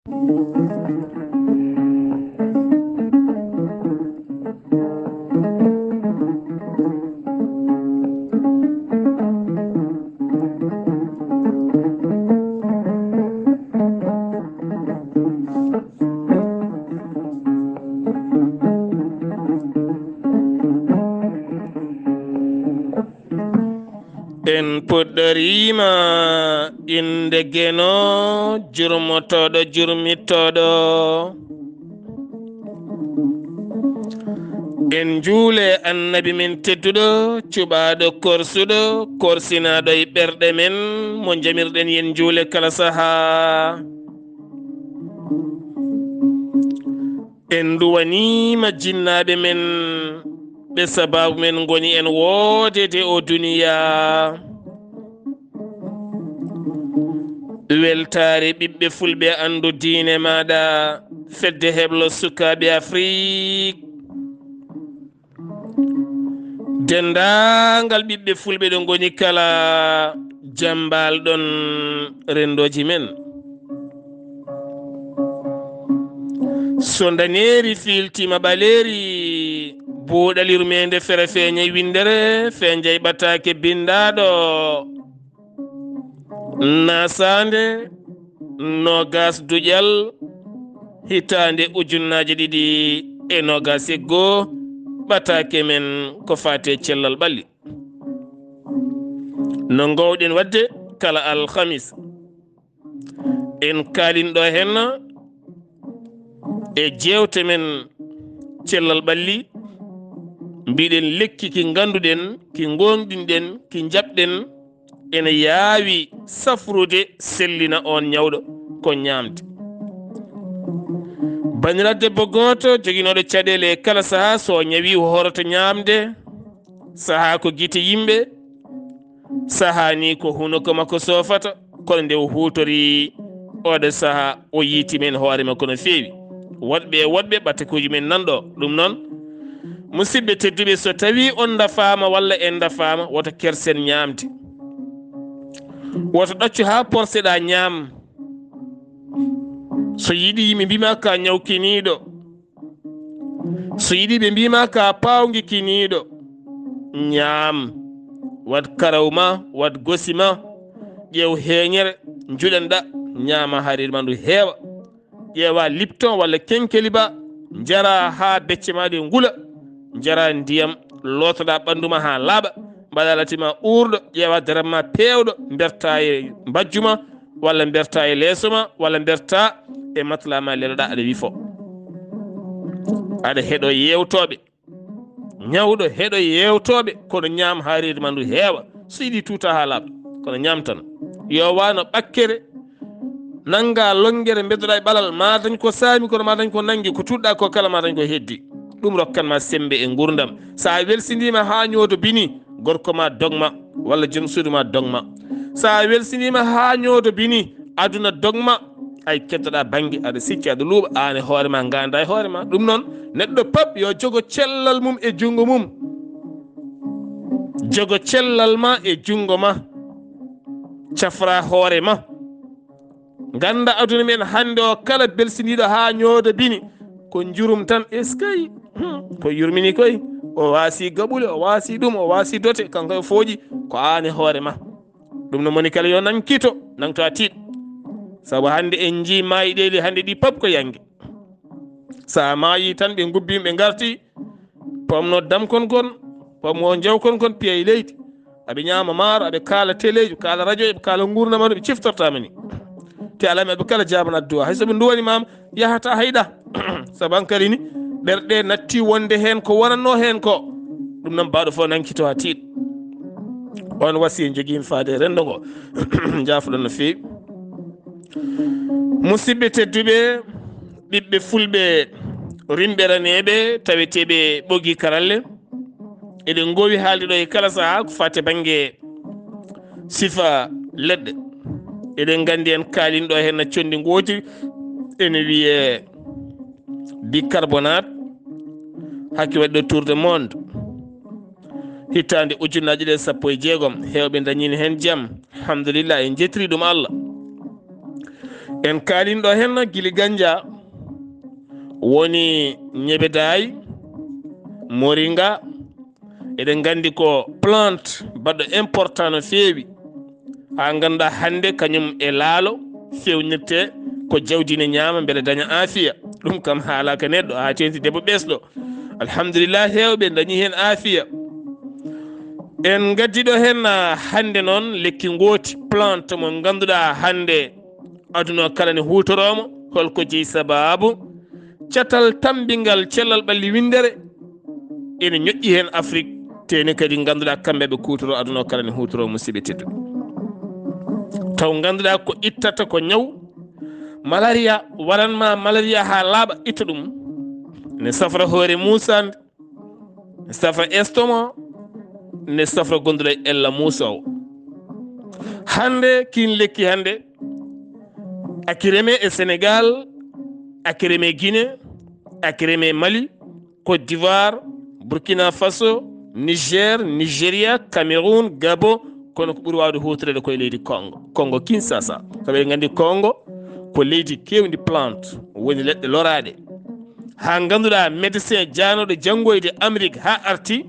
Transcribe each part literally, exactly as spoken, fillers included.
En puɗɗoriima innde Geno, jurmotooɗo, jurmitooɗo. En njuule Annabi men tedduɗo, cuɓaaɗo, korsuɗo, korsinaaɗo e ɓerɗe men, mo njamirɗen yen njuule kala sahaa. En nduwaniima jinnaaɓe men, ɓe sabaabu men ngoni en woodede o duniyaa. Weltaare ɓiɓɓe fulɓe, anndu diine maaɗa, fedde heblo sukaaɓe Afrik. Denndaangal ɓiɓɓe fulɓe ɗo ngoni kala, jambal ɗon renndooji men. So ndaneeri fiiltiima ɓaleeri, buuɗal yurmeende fere feeñay winndere, feeñay ɓataake binndaaɗo. Nasaande noogas duƴal hitaande ujunnaaje ɗiɗi e noogas e goo, ɓataake men ko faati e cellal ɓalli. No ngoowɗen waɗde kala alhamis, en kaalin ɗo henna e jeewte men cellal ɓalli, mbiɗen lekki ki ngannduɗen, ki ngoongɗinɗen, ki njaɓɗen, ene yaawi safrude, sellina on ñawɗo ko ñaamde. Banndiraa debbo gooto joginooɗo caɗeele e kala sahaa, so o ñawi, o hooroto ñaamde. Sahaa ko gite yimɓe, sahaa ni ko hunoko makko soofata, kono nde o huutori oɗo sahaa, o yiiti men hoore makko no feewi. Woɗɓe e woɗɓe, ɓattakuuji men nan ɗo. Ɗum noon, musidɓe tedduɓe, so tawii on ndafaama walla en ndafaama, woto kersen ñaamde. Woto ɗaccu haa porseɗaa ñaam. So yiɗi yimɓe mbiima ka ñawkiniiɗo, so yiɗi ɓe mbiima ka paawngi kiniiɗo, ñaam. Waɗ karaw ma, waɗ gosi ma, ƴeew heeñere, njuɗanɗa, ñaama haa reedu ma ndu heewa. Ƴeewa Lipton walla Kenkeliba, njara haa becce ma ɗe ngula. Njara ndiyam, lootoɗa ɓanndu ma haa laaɓa, mbaɗa lati ma uurɗo, ƴeewa daram ma peewɗo, mberta e mbajju ma, walla mberta e leeso ma, walla mberta e matla ma, leloɗa, aɗa wifo. Aɗa heɗo yeewtooɓe. Ñawɗo heɗo yeewtooɓe, kono ñaam haa reedu ma ndu heewa. So yiɗi tuuta haa laaɓa, kono ñaam tan. Yo wano ɓakkere, nannga lonngere, mbeddoɗa e ɓalal, ma dañ ko saami, kono ma dañ ko nanngi, ko tuuɗɗa ko kala ma dañ ko heddi. Ɗum rokkan ma semmbe e nguurndam. So a welsindiima haa ñooto bini, gorko ma dogma, walla joom suudu ma dogma. So a welsindiima haa ñooto bini, aduna dogma, ay keddoɗa bannge, aɗa sikki, aɗa luuɓa, aan e hoore ma, ngaanda e hoore ma. Ɗum noon, neɗɗo pap yo jogo cellal mum e junngo mum. Jogo cellal ma e junngo ma. Cafra hoore ma. Ngannda aduna men hannde o, kala belsindiiɗo haa ñoodo bini, ko njurum tan, eskay. Hmm, ko yurmini koy. O waasi gaɓule, o waasi ɗum, o waasi dote, kanko e fooƴi, ko aan e hoore ma. Ɗum no moni kala yo nankito, nangto a tiiɗ. Sabu hannde en njii maayi ɗeeli hannde ɗi pap ko yannge. So a maayi tan ɓe ngubbi, ɓe ngarti, pomno dam kon kon, pomno jaw kon kon, piya e leydi. Aɓe ñaama maaro, aɓe kaala teleeji, kaala radio, ɓe kaala nguurndam, ɓe ciftortaama ni. Te alaa, aɓe kala jaaban addu'a. Hay so ɓe nduwani maama, yahata hayɗa. Sabu hankali ni, ɓerɗe natti wonde heen ko wonatno heen ko. Ɗum noon, baɗo fof nankito haa tiiɗ. On wasiya jogiimi faade e renndo ngo. Njaafoɗon no feewi. Musidɓe tedduɓe, ɓiɓɓe fulɓe rimɓe raneeɓe, taweteeɓe ɓoggi karalle, eɗen ngoowi haalde ɗo e kala sahaa ko faati bannge sifa leɗɗe. Eɗen nganndi en kaalin ɗo heen no conndi ngootiri, ene wiyee bicarbonate, hakke waɗi ɗo tour de monde. Hitaande ujunnaji ɗiɗi e sappo e jeegom, heewɓe dañiino heen jam. Alhamdulillah, en njettirii ɗum Allah. En kaalin ɗo henna gili ganja, woni ñebedaay, moringa. Eɗen nganndi ko plante baɗɗo important no feewi, haa ngannduɗaa hannde kañum e laalo feewnirte ko jawdi ne ñaama mbele daña aafiya. Ɗum kam haalaaka neɗɗo, haa teenti debbo ɓesɗo. Alhamdulillah, heewɓe dañi heen aafiya. En ngaddi ɗo heen, ah, hannde noon lekki ngooti, plante mo ngannduɗaa hannde aduna o kala ne huutoroo mo. Holko jeyi sabaabu? Catal tammbingal cellal ɓalli winndere ene ñoƴƴi heen Afrik, teeni kadi ngannduɗaa kamɓe ɓe kuutoroo aduna o kala ne huutoroo, musidɓe tedduɓe. Taw ngannduɗaa ko ittata ko ñaw malaria, waran ma malaria haa laaɓa, itta ɗum. Ne safra hoore muusaande, ne safra estomac, ne safra gonduɗo e ella muusoowo. Hannde, kiin lekki hannde, aki reme e Sénégal, aki reme Guinée, aki reme Mali, Côte d'Ivoire, Burkina Faso, Niger, Nigeria, Cameroun, Gabon, kono ko ɓuri waawde huutoreede koye leydi Congo. Congo Kinshasa. Sabu eɗen nganndi Congo ko leydi keewndi plante, woni leɗɗe loraaɗe. Haa ngannduɗaa médecin jaanooɗo janngoyde Amérique haa arti,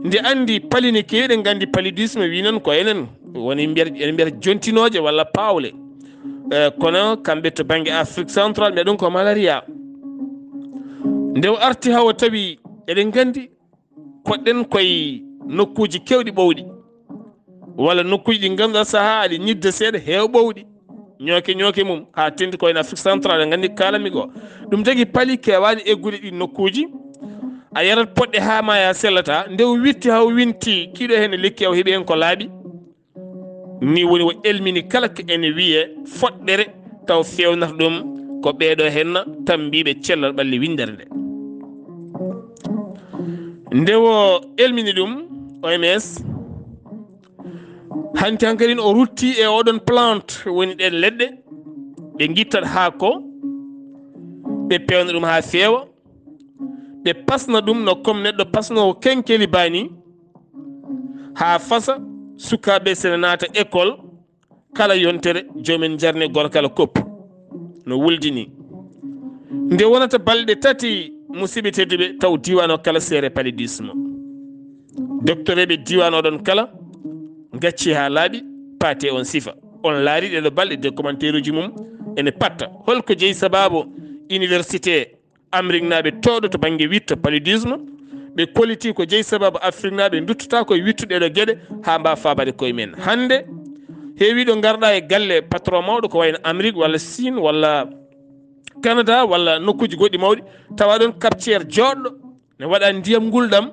nde anndi pali ne keewi, eɗen nganndi paludisme, wi noon ko enen woni mbiyata, ene mbiyata jontinooje walla paawle. Eh, kono kamɓe to bannge Afrique Central, mbiya ɗum ko malaria. Nde o arti haa o tawi, eɗen nganndi, koɗɗen koye nokkuuji keewɗi ɓowɗi, walla nokkuuji ɗi ngannduɗaa sahaa aɗi ñidda seeɗa, heewa ɓowɗi, ñooke ñooke mum, haa teeŋti ko wayno Afrique Central, en nganndi kaalanmi ko. Ɗum tagi pali keewaani eggude ɗiin nokkuuji. A yarat poɗɗe haa maaya, sellataa. Nde o witti haa o winti, kiiɗo heen e lekki, o heɓi heen ko laaɓi. Ni woni o elmini kala ko ene wiyee foɗɗere, taw feewnata ɗum ko ɓeeɗo henna tammbiiɓe cellal ɓalli winndere nde. Nde o elmini ɗum, O M S, hanti hankadin o rutti e oɗon plante, woni ɗen leɗɗe, ɓe ngittat haako, ɓe peewna ɗum haa feewa, ɓe pasna ɗum no comme neɗɗo pasnoowo kenkeli baa ni, haa fasa, sukaaɓe sene naata école, kala yontere joomen jarne gooto kala koppu no wuldi ni. Nde wonata balɗe tati, musidɓe tedduɓe, taw diiwaan o kala seere paludisme. Doktoreeɓe diiwaan oɗon kala ngacci haa laaɓi, paate on sifa. On laari ɗeɗo balɗe de commentaire uji mum ene patta. Holko jeyi sabaabu université Amérique naaɓe tooɗo to bannge witta paludisme, ɓe kolliti ko jeyi sabaabu Afrique naaɓe nduttata koye wittude ɗeɗo geɗe haa mbaawa faabaade koye men. Hannde, heewi ɗo ngarɗa e galle patron mawɗo ko wayno Amérique walla Chine walla Canada walla nokkuuji goɗɗi mawɗi, tawa ɗon capteur jooɗɗo, ne waɗa ndiyam ngulɗam,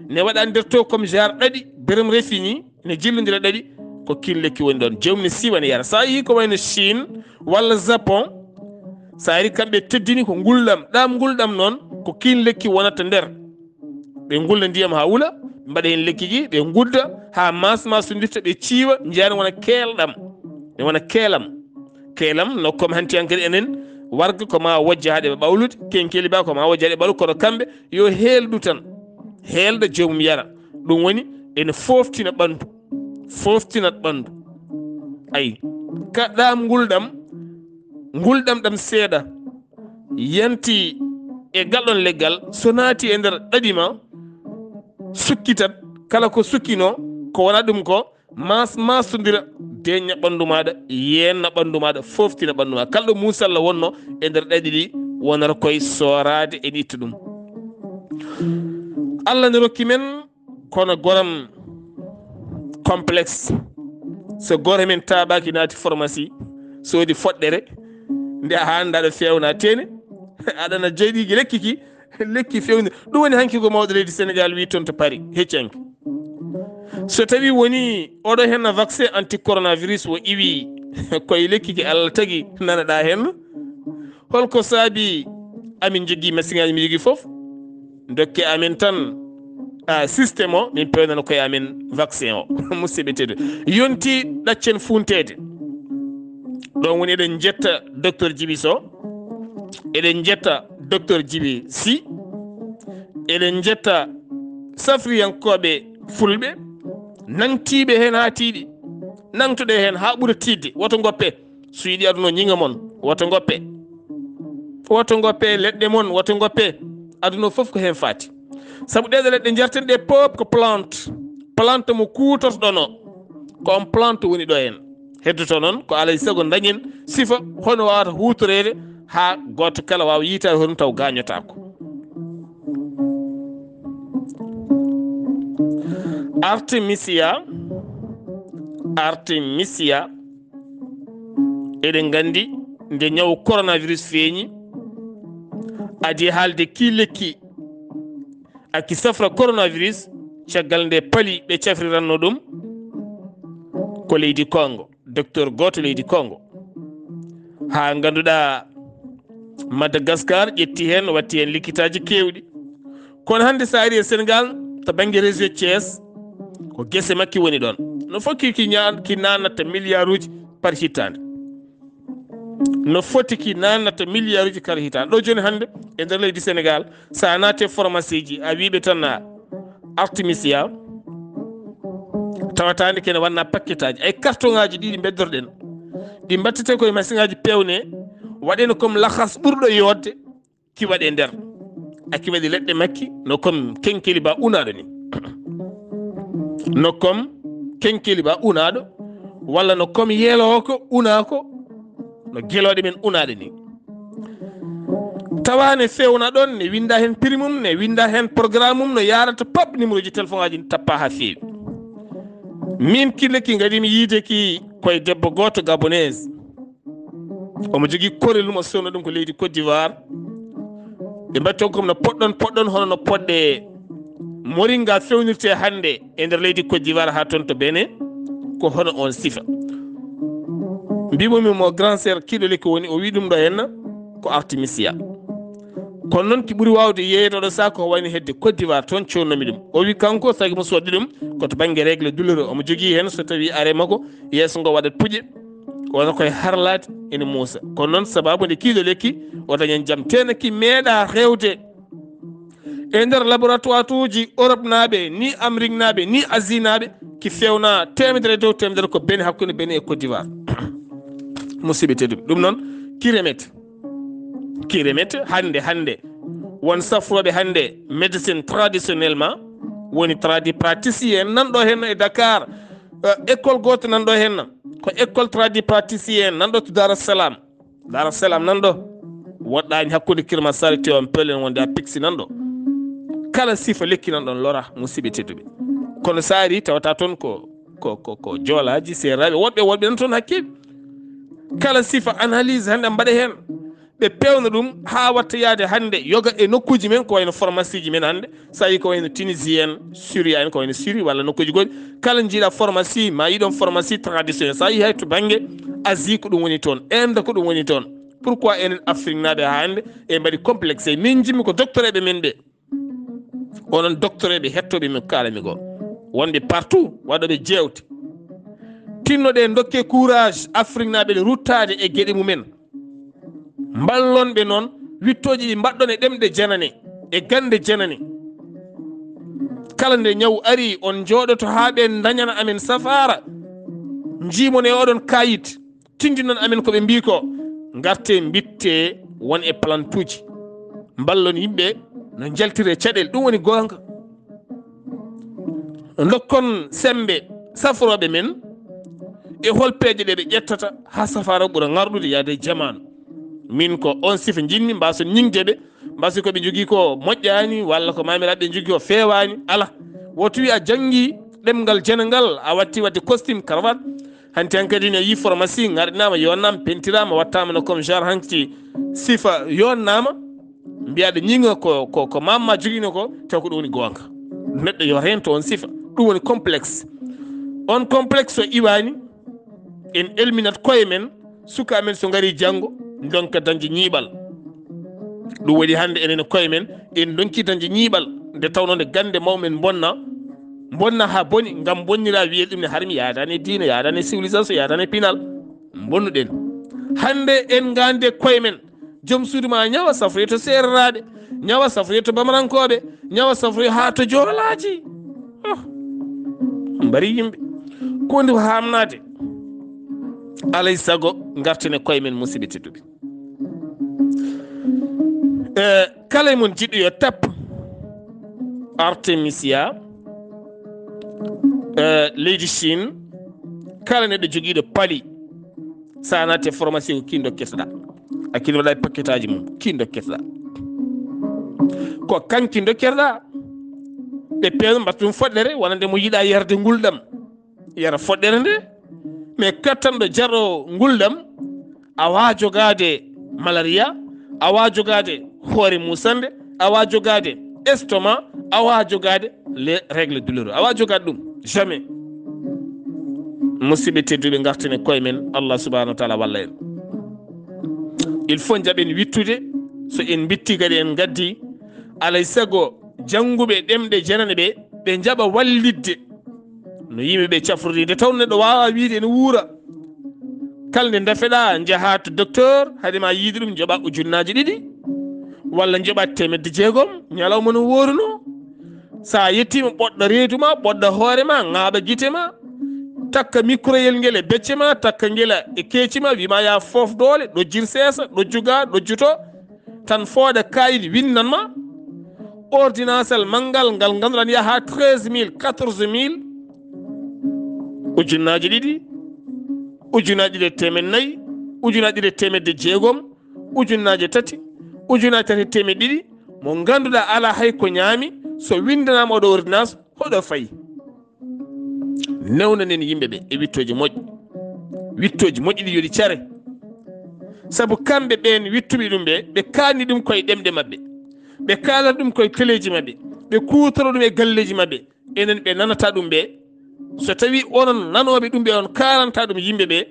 ne waɗa nder to comme genre ɗaɗi, berem refi ni, ne jillondira ɗaɗi, ko kiin lekki woni ɗon. Joomum ne siiwa ne yara. So a yehii ko wayno Chine walla Japon, so a ari kamɓe teddini ko ngulɗam, ɗam ngulɗam noon, ko kiin lekki wonata nder. Ɓe ngulna ndiyam haa wula, ɓe mbaɗa heen lekki ki, ɓe ngudda haa mas mas sundirta, ɓe ciiwa, njiyan wona keelɗam. Ne wona keelam. Keelam no comme hanti hankadi enen, warga ko ma wojja haa ɗe ɓawlude, kenkeli ba ko ma wojja haa ɗe ɓawlude, kono kamɓe yo heelɗu tan. Heelɗa joomum yara. Ɗum woni ene fooftina ɓanndu. Fooftinat ɓanndu. Ayi, ka ɗam ngulɗam, ngulɗam ɗam seeɗa yanti e gal ɗon leggal, so naati e nder ɗaɗi ma, sukkitat, kala ko sukkinoo, ko wona ɗum ko, mas-, masondira, deeƴna ɓanndu maaɗa, yeenna ɓanndu maaɗa, fooftina ɓanndu maaɗa. Kala ɗo muusalla wonnoo e nder ɗaɗi ɗi, wonata koye sooraade, ene itta ɗum. Allah ne rokki men, kono goram complexe. So gooto men taabaaki naati pharmacie, soodi foɗɗere, nde a hannda aɗa feewna teene, aɗana jeyɗi lekki ki, lekki feewni. Ɗum woni hanki ko mawɗo leydi Sénégal wi toon to Paris, hecci hanki. So tawi woni oɗo henna vaccin anti coronavirus o iwi koye lekki ki Allah tagi nanaɗa hen, holko saabi amin joggi masiŋaaji mi joggi fof, dokke amin tan, a, système o, min pewnana koye amin vaccin o. Musidɓe tedduɓe, yonti ɗaccen funteede. Ɗon woni eɗen jetta docteur Djiby Sow, eɗen jetta docteur Djiby Sy, eɗen jetta safriyankooɓe fulɓe, nangtiiɓe heen haa tiiɗi, nangtuɗe heen haa ɓura tiiɗde, woto ngoppe. So yiɗi aduna o ñiŋa mon, woto ngoppe. Woto ngoppe leɗɗe mon, woto ngoppe. Aduna o fof ko heen faati. Sabu ɗeeɗo leɗɗe njarten ɗe pop ko plante. Plante mo kuutortoɗon o, ko on plante woni ɗo heen. Heddoto noon ko alaa e sago dañen sifa hono waawata huutoreede haa gooto kala waawa yiytaade hoore mum taw gaañotaako. Artemisia, Artemisia, eɗen nganndi nde ñaw coronavirus feeñi, adi haalde ki lekki aki safra coronavirus, caggal nde pali ɓe cafriranno ɗum ko leydi Congo, docteur gooto leydi Congo. Haa ngannduɗaa Madagascar ƴetti heen, watti heen likkitaaji keewɗi. Kono hannde so a ari e Sénégal, to bannge région Thiès, ko gese makki woni ɗoon. No foti ki ñaan, ki naannata milliarduuji par hitaande. No foti ki naannata milliarduuji par hitaande. Ɗo jooni hannde, e nder leydi Sénégal, so a naati e pharmacie ji, a wii ɓe tan a Artemisia, tawataande kene wanna pakketaaji. Ay kartoŋaaji ɗi ɗi mbeddotoɗen, ɗi mbattete koye masiŋaaji peewne, waɗe no comme laxas ɓurɗo yooɗde, ki waɗe nder. A ki waɗi leɗɗe makki, no comme kenkeli ba unaaɗo ni. No comme kenkeli ba unaaɗo, walla no comme yeeloowo ko unaako, no gelooɗe men unaaɗe ni. Tawa ne fewna ɗon, ne winda heen prix mum, ne winda heen programme mum, no yaarata pap numéro ji téléphone aji tappa haa feewi. Min ki lekki ngadi mi yiide ki koye debbo gooto Gabonaise. Omo jogii korel mum, o sowna ɗum ko leydi Côte d'Ivoire. Ɓe mbaɗi toon comme no poɗɗon, poɗɗon hono no poɗɗe moringa fewnirte hannde e nder leydi Côte d'Ivoire haa toon to Benin, ko hono on sifa. Mbimomi mo grand sœur kiiɗo lekki woni, o wi ɗum ɗo henna ko Artemisia. Kono noon ki ɓuri waawde yeeyde oɗo saha ko wayno hedde Côte d'Ivoire toon codnomi ɗum. O wi kanko sagi mo sodde ɗum ko to bannge règle douloureux. Omo jogii heen so tawi are makko yeeso ngo waɗat puƴe, wona koye harlaade ene muusa. Kono noon sababu nde kiiɗo lekki o dañan jam. Tena ki meeɗa rewde e nder laboratoire uji Europe naaɓe, ni Amérique naaɓe, ni Asie naaɓe, ki fewna teemedere e dow teemedere ko Benin, hakkunde Benin e Côte d'Ivoire. Musidɓe tedduɓe, ɗum noon ki remete. Ki remete hannde, hannde. Won safrooɓe hannde médecine traditionnellement, woni tradipraticien nan ɗo henna e Dakar. Eh, école gooto nan ɗo henna. Ko école tradipraticien nan ɗo to Dar es Salaam. Dar es Salaam nan ɗo. Woɗɗaani hakkunde Kirmasari Tiwaawan Peulh en wonde a piksi nan ɗo. Kala sifa lekki nan ɗon lora, musidɓe tedduɓe. Kono so a ari tawata toon ko, ko, ko, ko joolaaji, seeraaɓe, woɗɓe, woɗɓe nan toon hakkeeɓe. Kala sifa analyse hannde mbaɗe heen. Ɓe peewna ɗum haa watta yahde hannde yoga e nokkuuji men ko wayno pharmacie ji men hannde. So a yii ko wayno Tunisie en, Syrie en, ko wayno Syrie walla nokkuuji goɗɗi. Kala njiiɗa pharmacie, ma yiɗon pharmacie traditionnelle. So a yii hay to bannge Asie ko ɗum woni toon, Inde ko ɗum woni toon. Pourquoi enen Afrique naaɓe haa hannde e mbaɗi complexe? Min njimmi ko doctoreeɓe men ɓe. Onon doctoreeɓe hettooɓe min kaalami goo. Wonɓe partout, waɗooɓe jeewte. Tinnoɗe dokke courage Afrique naaɓe ɗe ruttaade e geɗe mumen. Mballon ɓe noon wittooji ɗi mbaɗɗon e ɗemɗe janane, e gannde janane. Kala nde ñaw ari, on njooɗoto haa ɓe ndañana amen safaara. Njiimon e oɗon kaayit, tindinon amen ko ɓe mbii ko. Ngarte mbitte won e plantuuji. Mballon yimɓe no njaltire caɗeele, ɗum woni goonga. Ndokkon semmbe safrooɓe men e hol peeje ɗe ɓe ƴettata haa safaara o ɓura ŋarɗude yahde e jamaanu. Min ko on sifa njiɗmi, mbaason ñiŋde ɓe, mbaason ko ɓe njogii ko moƴƴaani, walla ko maamiraaɓe ɓe njogii ko feewaani. Alaa, woto wi a janngii ɗemngal janangal, a watti waɗde costume, cravate. Hanti hankadi ne yii pharmacie, ŋarɗinaama, yonnaama, pentiraama, wattaama no comme genre hanti sifa yonnaama. Mbiyaɗo ñiŋa ko, ko, ko mamma jogino ko, taw ko ɗum woni goonga. Neɗɗo yo rento on sifa. Ɗum woni complexe. On complexe so iwaani, en elminat koye men, suka men so ngari janngo, ndonka dañde ñiiɓal. Ɗum waɗi hannde enen e koye men, en ndonki dañde ñiiɓal. Nde tawnoo nde gannde mawɓe men mbonna, mbonna haa boni, ngam bonnira wiyee ɗum ne harmi, yaadaani e diine, yaadaani e civilisation, yaadaani e pinal. Mbonnuɗen. Hannde en ngaandi e koye men. Joom suudu ma ñawa safroyo to seereraaɓe, ñawa safroyo to bamarankooɓe, ñawa safroyo haa to joolaaji. Oh, mbari yimɓe. Ko ndi ko haamnaade. Alay sago, ngarten e koye men, musidɓe tedduɓe. Eh, kala e mon jiɗɗo yo tap Artemisia, eh, leydi Chine, kala neɗɗo jogiiɗo pali, sa naati e pharmacie ko kin dokketoɗa. A kin waɗa e paquetaji mum, kin dokketoɗa. Ko kanki dokketoɗa. Ɓe peew mbaɗa ɗum foɗɗere, wonande mo yiɗa yarde ngulɗam. Yara foɗɗere nde, mais kattanɗo jaro ngulɗam, a waa jogaade malaria, a waa jogaade hoore musande, a waa jogaade estomac, a waa jogaade les règles douloureux, a waa jogaade ɗum, jamais. Musidɓe tedduɓe, ngarten e koye men, Allah subhanahu wa taala walla en. Il faut jaɓen wittude, so en mbitti kadi en gaddi, alay sago jannguɓe ɗemɗe janane ɓe, ɓe jaɓa wallitde no yimɓe ɓe cafrori. Nde tawnoo neɗɗo waawaa wiyde ene wuura, kala nde ndafeɗaa njahaa to docteur, hade ma yiide ɗum njoɓa ujunnaaji ɗiɗi walla njoɓa teemedde jeegom ñalawma no wuurunoo. So a yettiima, ɓoɗɗa reedu ma, ɓoɗɗa hoore ma, ŋaaɓa gite ma, takka microyel ngel e becce ma, takka ngel e keeci ma, wii ma yaa foof doole, ɗojjir seesa, ɗojju ga, ɗojjuto. Tan fooɗa kaayit winnan ma ordonnance manngal ngal ngannduɗaa ene yaha haa treize mille, quatorze mille, ujunnaaji ɗiɗi, ujunnaaji ɗiɗi e teemedde nayi, ujunnaaji ɗiɗi e teemedde jeegom, ujunnaaji tati, ujunnaaji tati e teemedde ɗiɗi, mo ngannduɗaa alaa hay ko ñaami, so winndanaama oɗo ordonnance, hoɗo fayi. Newnanen yimɓe ɓe e wittooji moƴƴi. Wittooji moƴƴi ɗi yo ɗi care. Sabu kamɓe ɓeen wittuɓe ɗum ɓe, ɓe kaanni ɗum koye ɗemɗe maɓɓe. Ɓe kaalata ɗum koye teleeji maɓɓe. Ɓe kuutora ɗum e galleeji maɓɓe. Enen ɓe nanata ɗum ɓe, so tawii onon nanooɓe ɗum ɓe, on kaalanta ɗum yimɓe ɓe,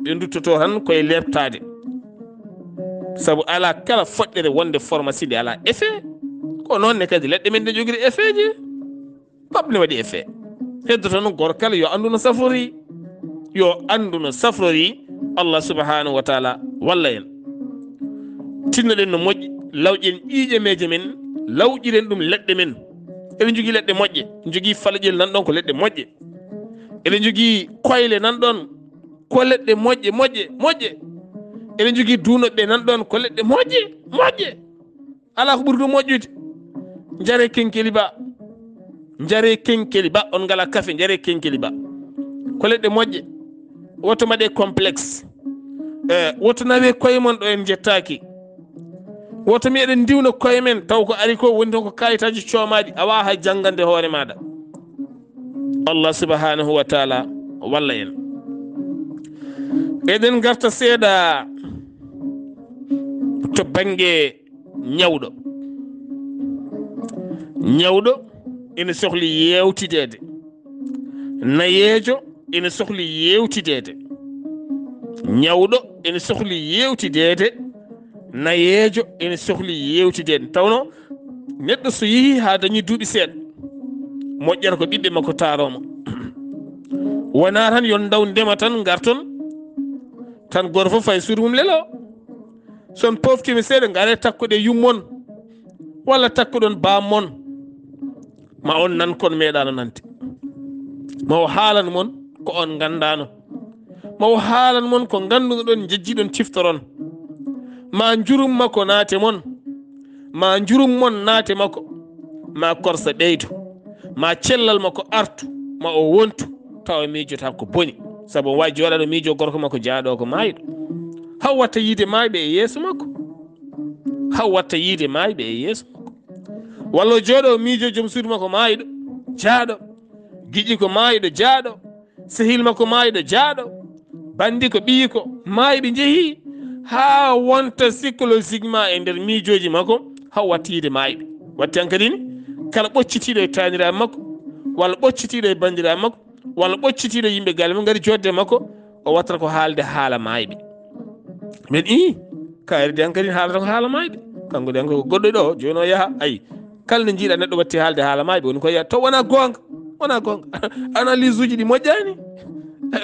ɓe nduttoto tan koye leeptaade. Sabu alaa kala foɗɗere wonde pharmacie nde alaa effet. Ko noon ne kadi leɗɗe men ɗe njogiri effet ji. Pap ne waɗi effet. Heddoto noon, gooto kala yo anndu no safrori. Yo anndu no safrori. Allah subhanahu wa taala walla en. Tinnoɗen no moƴƴi, lawƴen ƴiiƴameeje men, lawƴiren ɗum leɗɗe men. Eɗen njogii leɗɗe moƴƴe, njogii falaƴel nan ɗoon ko leɗɗe moƴƴe. Eɗen njogii koyle nan ɗoon ko leɗɗe moƴƴe, moƴƴe, moƴƴe. Eɗen njogii duunoɓe nan ɗoon ko leɗɗe moƴƴe, moƴƴe. Alaa ko ɓuri ɗum moƴƴude. Njare kenkeli ba. Njare kenkeli ba. On ngalaa kafe, njare kenkeli ba. Ko leɗɗe moƴƴe. Woto mbaɗe complexe. Eh, woto nawe koye mon ɗo en njettaaki. Woto meɗen ndiwna koye men, taw ko ari ko woni tan ko kayitaaji coomaaɗi, a waawaa hay janngande hoore maaɗa. Allah subhanahu wa taala walla en. Eɗen ngarta seeɗa to bannge ñawɗo. Ñawɗo ene sohli yeewtideede. Nayeejo ene sohli yeewtideede. Ñawɗo ene sohli yeewtideede. Nayeejo ene sohli yeewtideede. Tawno neɗɗo so yehii haa dañi duuɓi seeɗa, moƴƴata ko ɓiɓɓe makko taaroo mo. Wonaa tan yo ndaw ndema tan ngarton, tan gooto fof fayi suudu mum leloo. So on pooftiima seeɗa, ngaree takkuɗe yummon walla takkuɗon baam mon. Ma on nan kon meeɗaano nande. Ma o haalan mon ko on nganndaano. Ma o haalan mon ko nganndunoɗon, njejjiɗon, ciftoron. Ma njurum makko naate mon. Ma njurum mon naate makko. Ma korsa ɓeydo. Ma cellal makko artu. Ma o wontu. Tawa miijotaa ko boni. Sabu o waawi jooɗaade miijo gorko makko jaaɗo ko maayɗo. Haw watta yiide maayɓe e yeeso makko. Haw watta yiide maayɓe e yeeso makko. Walla o jooɗo miijo joom suudu makko maayɗo, jaaɗo. Giƴi ko maayɗo, jaaɗo. Sehil makko maayɗo, jaaɗo. Bandi ko ɓiyi ko maayɓe njehii. Haa wonta psychologiquement e nder miijooji makko, haw watta yiide maayɓe. Watti hankadi ni, kala ɓoccitiiɗo e taaniraaɓe makko, walla ɓoccitiiɗo e banndiraaɓe makko, walla ɓoccitiiɗo yimɓe galle mum ngari joodde makko, o wattata ko haalde haala maayɓe. Men ii, kaari de hankadi haalata ko haala maayɓe. Kanko de hankadi ko goɗɗo ɗo, jooni o yaha, ayi. Kala nde njiiɗa neɗɗo watti haalde haala maayɓe, woni ko yaha. Taw wona goonga, wona goonga. Analyse uji ɗi moƴƴaani.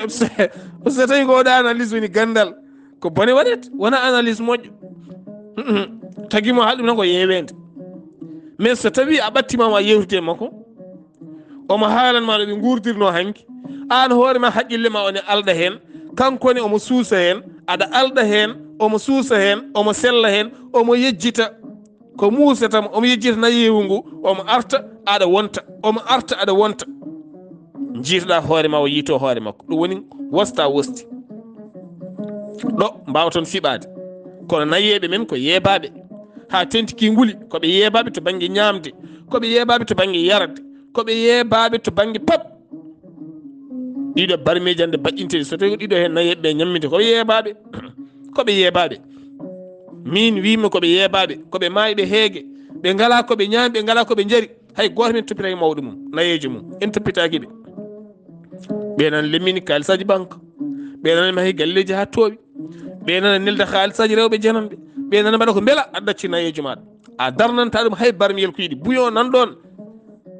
So, so tawi ko oɗo analyse woni ganndal, ko bone waɗat, wona analyse moƴƴo. Tagi mo haɗum tan ko yeeweende. Mais so tawi a ɓattiima ma yewtude e makko, omo haalan ma no ɓe nguurdirnoo hanki, aan hoore ma haqqille ma one alɗa heen, Kanko ne omo suusa heen, aɗa alɗa heen, omo suusa heen, omo sella heen, omo yejjita. Ko muusata mo, omo yejjita nayeewu ngu, omo arta, aɗa wonta, omo arta, aɗa wonta. Njiitoɗaa hoore ma, o yiito hoore makko. Ɗum woni wosta wosti. Ɗo mbaawa toon fiɓaade. Kono nayeeɓe men ko yeebaaɓe. Haa tentiki nguli, ko ɓe yeebaaɓe to bannge ñaamde, ko ɓe yeebaaɓe to bannge yarde, ko ɓe yeebaaɓe to bannge pap. Ɗiɗo barmeeji hannde baɗɗinteeɗi, so tawi ko ɗiɗo heen nayeeɓe ɓe ñamminde, ko ɓe yeebaaɓe. Ko ɓe yeebaaɓe. Min wiimi ko ɓe yeebaaɓe, ko ɓe maayi ɓe heege, ɓe ngalaa ko ɓe ñaami, ɓe ngalaa ko ɓe njari. Hay gooto men toppitaaki mawɗo mum, nayeejo mum. En toppitaaki ɓe. Ɓe nana lemmini kaalisaaji banque. Ɓe nana mahi galleeji haa toowi. Ɓe nana nelda haalisaaji rewɓe jananɓe. Ɓe nana mbaɗa ko mbela aɗa ɗacci nayeejo maaɗa. A darnanta ɗum hay barmiyel ko yiɗi. Buyon nan ɗoon.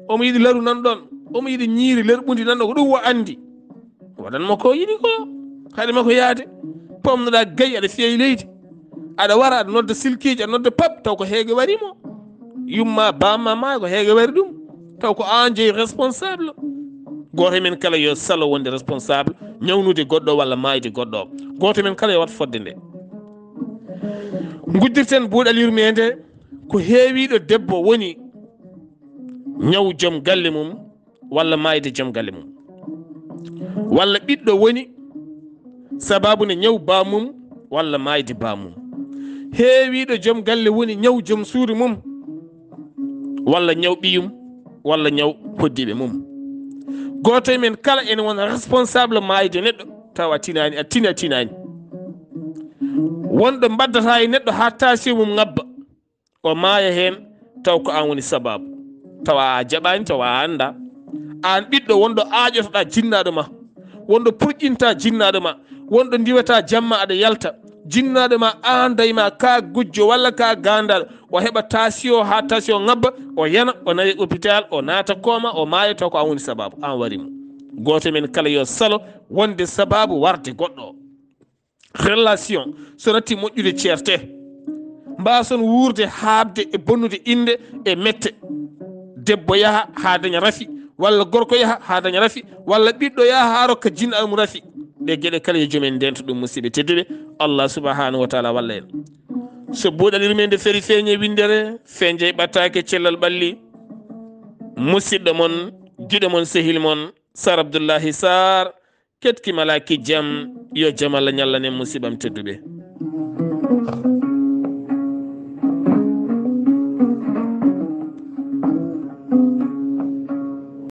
Omo yiɗi laru nan ɗoon. Omo yiɗi ñiiri lerɓundi nan ɗoon. Ko ɗum o anndi. Waɗan mo ko yiɗi ko. Haɗi ma ko yaade. Pomnoɗaa gay aɗa fiya e leydi. Aɗa wara aɗa nodda silkiiji, aɗa nodda pap, taw ko heege wari mo. Yumma, bamma ma ko heege wari ɗum. Taw ko aan jeyi responsable. Gooto men kala yo salo wonde responsable, ñawnude goɗɗo walla maayde goɗɗo. Gooto men kala yo wat fodde nde. Nguddirten buuɗal yurmeende, ko heewiiɗo debbo woni ñaw joom galle mum, walla maayde joom galle mum. Walla ɓiɗɗo woni sababu ne ñaw baamum, walla maayde baamum. Heewiiɗo joom galle woni ñaw joom suudu mum, walla ñaw ɓiyum, walla ñaw hoddiiɓe mum. Gooto e men kala ene wona responsable maayde neɗɗo, tawa a tinaani, a tini, a tinaani. Wonɗo mbaddata e neɗɗo haa taasiyo mum ngabba, o maaya heen, taw ko aan woni sababu. Tawa a jaɓaani, tawa a anndaa. Aan ɓiɗɗo wonɗo aaƴotoɗaa jinnaaɗo ma, wonɗo purƴinta jinnaaɗo ma, wonɗo ndiwata jamma aɗa yalta. Jinnaaɗo ma, aan dañi ma ka gujjo walla ka gaandaaɗo, o heɓa taasiyo haa taasiyo ngabba, o yana, o nawe hôpital, o naata kooma, o maaya, taw ko aan woni sababu, aan wari mo. Gooto men kala yo salo wonde sababu warde goɗɗo o. Relation, so natti moƴƴude ceerte, mbaason wuurde haaɓde e bonnude innde e mette. Debbo yaha haa daña rafi, walla gorko yaha haa daña rafi, walla ɓiɗɗo yaha haa rokka jinnaaɗo mum rafi. Ɗe geɗe kala yo joom en ndento ɗum, musidɓe tedduɓe. Allah subhanahu wa taala walla en. So buuɗal yurmeende feri feeñe winndere, feeñe ɓattaake cellal ɓalli. Musidɗo mon, giɗo mon, sehil mon, Sar Abdullahi Sar, ketki malaki jam, yo jam Allah ñallanen, musidɓam tedduɓe.